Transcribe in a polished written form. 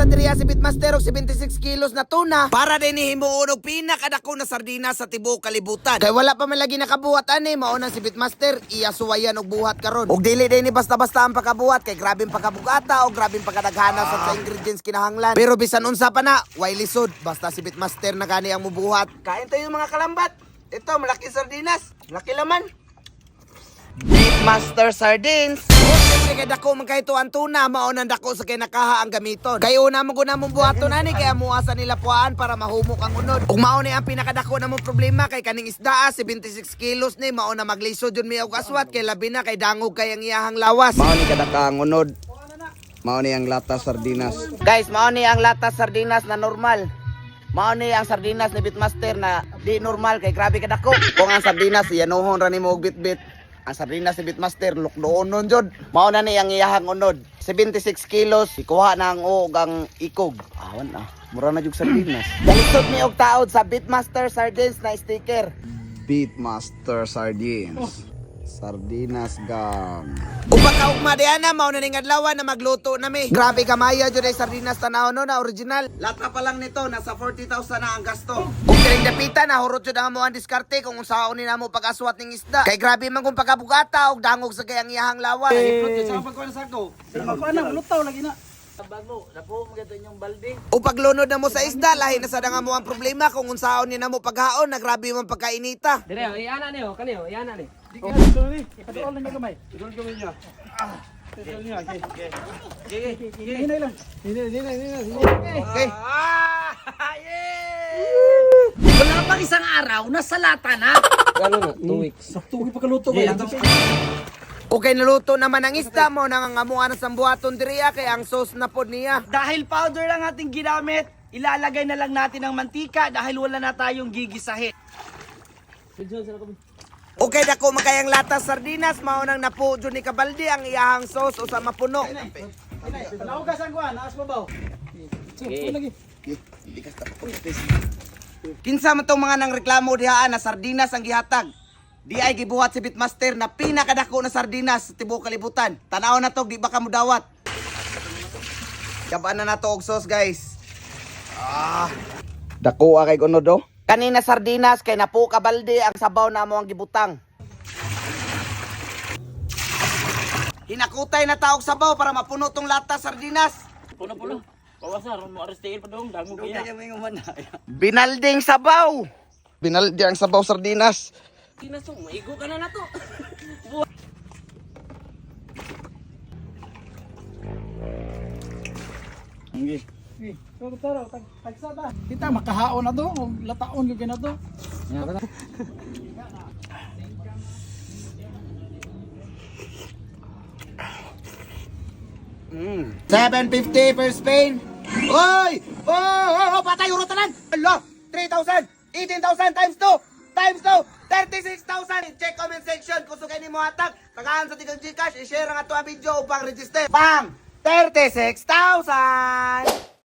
sa diriya si Bitmaster og 76 kilos na tuna para din himuon og pinakadako na sardinas sa tibuok kalibutan. Kay wala pa man lagi nakabuhat ani, mao nang si Bitmaster iya suwayan og buhat karon. Og dili din ni basta-basta ang pakabuhat kay grabeng pakabugata o grabeng pakadaghana sa ingredients kinahanglan. Pero bisan unsa pa na, way lisod basta si Bitmaster na gani ang mubuhat. Kain tayo, mga kalambat. Ito, malaki sardinas, malaki laman. Beefmaster Sardines. Oh, siyempre kay dako man kay ang tuna, mao nang dako sa kay nakaha ang gamiton. Kay una mo guna mong buhaton ani kay amuasa nila puaan para mahumok ang unod. Ug mao ni ang pinakadako na mong problema kay kaning isda 76 kilos ni mao na maglisod jud mi og aswat kay labi na kay dangog kay ang iyahang lawas. Mao ni kadaka ang unod. Mao ni ang lata sardinas. Guys, mao ni ang lata sardinas na normal. Mao ni ang sardinas ni Bitmaster na di normal kay grabe kadako. Kung ang sardinas iyanuhon ra nimo og bitbit. Ang sardinas ni Bitmaster lukdoon nun jud. Mao na ni ang iyahang unod. 76 kilos, ikuha na ang og ang ikog. Awan ah, mura na jud sardinas. Dalisod mi og taod sa Bitmaster Sardines na sticker. Beatmaster Sardines. Sardinas gang. Upa ka ugma diana, mao na ning adlaw na magluto na mi. Grabe kamaya jud ay sardinas tanaw no na original. Lata pa lang nito nasa 40,000 na ang gasto. Ug kining dapita na hurot jud ang amo ang diskarte kung unsaon ni namo pag-aswat ning isda. Kay grabe man kung pagkabugata og dangog sa kay ang iyahang lawas. O paglunod na mo sa isda, lahi na sad ang amo ang problema kung unsaon ni namo paghaon na grabe man pagkainita. Dire, iana niyo, kaniyo, iana ni. Ipadool na gamay. Hinay lang. Okay. Wala pang isang araw, nasa lata na. Gano na, 2 weeks. Sakto ko pagkaluto ba? Okay, naluto naman ang isda mo nangangamuan na sa buhaton diriya kay ang sauce na pod niya. Dahil powder ang ating ginamit, ilalagay na lang natin ang mantika dahil wala na tayong gigisahin. Okay, dako makayang lata sardinas mao nang napo jud ni Kabaldi ang iyahang sauce usa mapuno. Naugas ang kuan, naas babaw. Lagi. Kinsa man tong mga nang reklamo dihaan na sardinas ang gihatag? Di ay gibuhat si Bitmaster na pinakadako na sardinas sa tibuok kalibutan. Tanaw na to, di ba ka mudawat? Gabaan na nato og sauce, guys. Ah. Dako kay unod oh. Kanina sardinas kay napo Kabaldi ang sabaw na mo ang gibutang. Hinakutay na taog sabaw para mapuno tong lata sardinas. Puno-puno. Pawasa, ron mo arrestiin pa dong, dangog kaya. Binalding sabaw. Binaldi ang sabaw sardinas. Tinasong, maigo ka na na to. Okay. So taro, tag tagsa ta. Kita makahaon na to, og lataon gyud na to. Mm. 750 per Spain. Oy! Oh, oh, oh, patay uro tanan. Alo, 3,000, 18,000 times 2, times 2, 36,000. Check comment section kung sugay nimo hatag. Tagaan sa tigang GCash, i-share ang ato ang video upang register. Bang! 36,000!